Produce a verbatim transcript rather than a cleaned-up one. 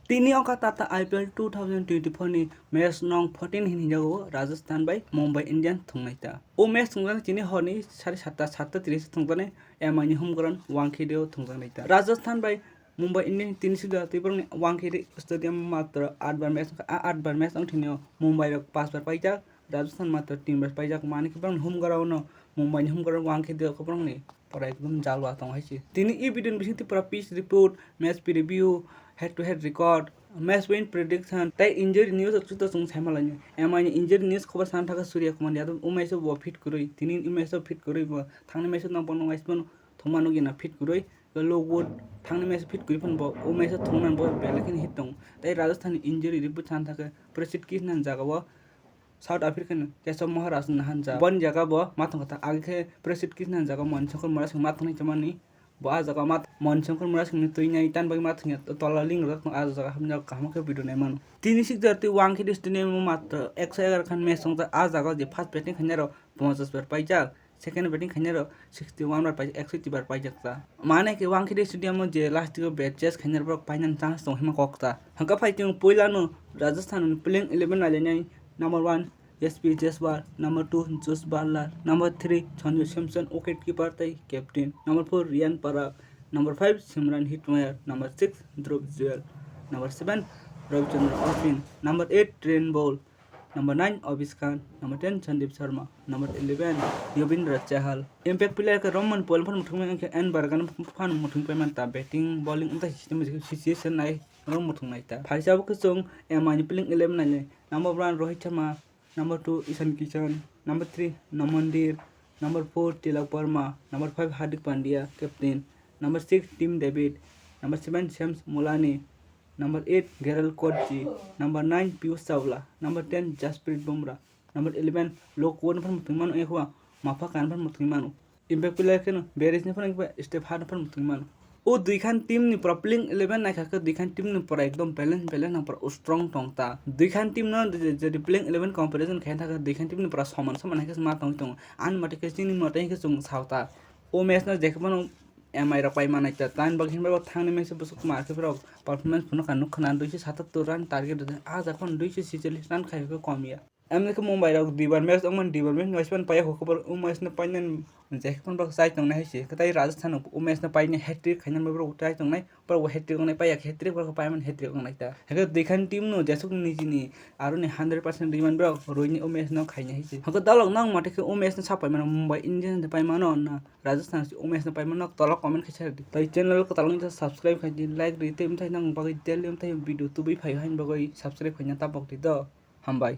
Tini wngkha tata I P L two thousand twenty-four ni match nong fourteen hin hinjago Rajasthan bai Mumbai Indians thwngnaita. O match thwngjak chini horni sare satta, satta tris thwngjani M I ni home ground Wankhede o thwngjak naita. Rajasthan bai Mumbai Indians tini sida twiborokni Wankhede stadium matro atbar match wngkha. A atbar match wngthini o Mumbai rok pasbar paijak, Rajasthan matro tinbar paijak. Mani khe borokni home ground no, Mumbai ni home ground Wankhede o khe borokni pura ekdom jalwa tongo hai se. Tini evident bising twi pura pitch report, match preview, head to head record, match win prediction tei injury news o chuto chwng saimalainai. M I ni injury news khobar sana thaka Surya Kumar Yadav, o match o bo fit kwrwi, tini o match o fit kwrwi bo, thangni match o nang bono waismano thwngma nukya na fit kwrwi. Lockwood thangni match o fit kwrwi phano bo o match o thwngmani bo belai kheno hit tongo. Tei Rajasthan ni injury report sana thaka Prasid Krishna ni jaga o South Africa ni Keshav Maharaj ni hanjak. Boni jaga bo ma thangkha ta, age khe Prasid Krishna ni jaga Manishankar Murasing ma thangni chamani. Bo ah jaga ma Manishankar Murasing ni twi nai tan bai ma thangya tola ling rok ah jaga hamjak kaham khe video nai mano. Tini sikjak twi Wankhede stadium o matro ekso egaroh khan match tongjak. Ah jaga je first batting khainai rok ponchash bar paijak, second batting khainai rok sixty one bar paijak, eksoiti bar paijak ta. Mane khe Wankhede stadium o je last o bat chase khainai rok painani chance tong hima kok ta. Hangka phai chwng puila no Rajasthan ni playing eleven nailainai. Number one, S P Jaiswal. Number two, Josh Buttler. Number three, Sanju Samson, wicket keeper tei captain. Number four, Ryan Parag. Number five, Simran Hetmyer. Number six, Dhruv Jurel. Number seven, Ravichandran Ashwin. Number eight, Tareem Ball. Number nine, Avish Khan. Number ten, Sandeep Sharma. Number eleven, Yuzvendra Chahal. Impact player khe romman poil phan muthungmani khe N Bargan phan muthung paiman ta, batting, bowling wngta system situation nai rom muthung nai ta. Phaisa bo khe chwng M I ni playing eleven nai. Number one, Rohit Sharma. Number two, Ishan Kishan. Number three, Naman Dhir. Number four, Tilak Varma. Number five, Hardik Pandya, captain. Number six, Tim David. Number seven, Shams Molani. Number eight, Gerald Kotji. Number nine, Piyush Chawla. Number ten, Jasprit Bumrah. Number eleven, Lockwood phan muthungmano, ekwa Mapha Khan phan muthungmano. Impact player kheno Beres ni phano ba step hard phano thwngmano. O dui khan team ni pura playing eleven naikha khe dui khan team ni pura ekdom balance balance nang pura strong tong ta. Dui khan team no je, je playing eleven comparison khaina thakhe dui khan team ni pura soman soman hai khe ma tong tongo. Ani mate khe chini mate khe chwng sao ta. O match no je khe phano M I rok pai manai ta. Tani bagwi hinba thangni match bwswk ma khe borok performance phano kha nukha na duiso satattor run target rwdi. Ah jaga phano duiso chicholish run khai khe kom ya. Amni khe Mumbai rok duibar match wngmani duibar match ni waisa phano paiya kho, khobor o match no painani je phano bak chai tongnai hai se. Kwtai Rajasthan o o match no painani hat-trick khainani borok chai tongnai, borok bo hat-trick wngnai paiya khe hat-trick borok paimani hat-trick wngnai ta. Hakhe dui khan team no jesuk nijini aroni hundred percent rwimani borok rwini o match no khainai hai se. Hakhe dalok nang mate khe o match no sa paimano Mumbai Indians de paimano na Rajasthan se o match no paimano tolok comment khe sa rwdi. Tai channel kwtal wngkha subscribe khaidi, like rwdi tei mthai nang bagwi daily mthai video tubui phai haini bagwi subscribe khaina tabok di do. Hambai.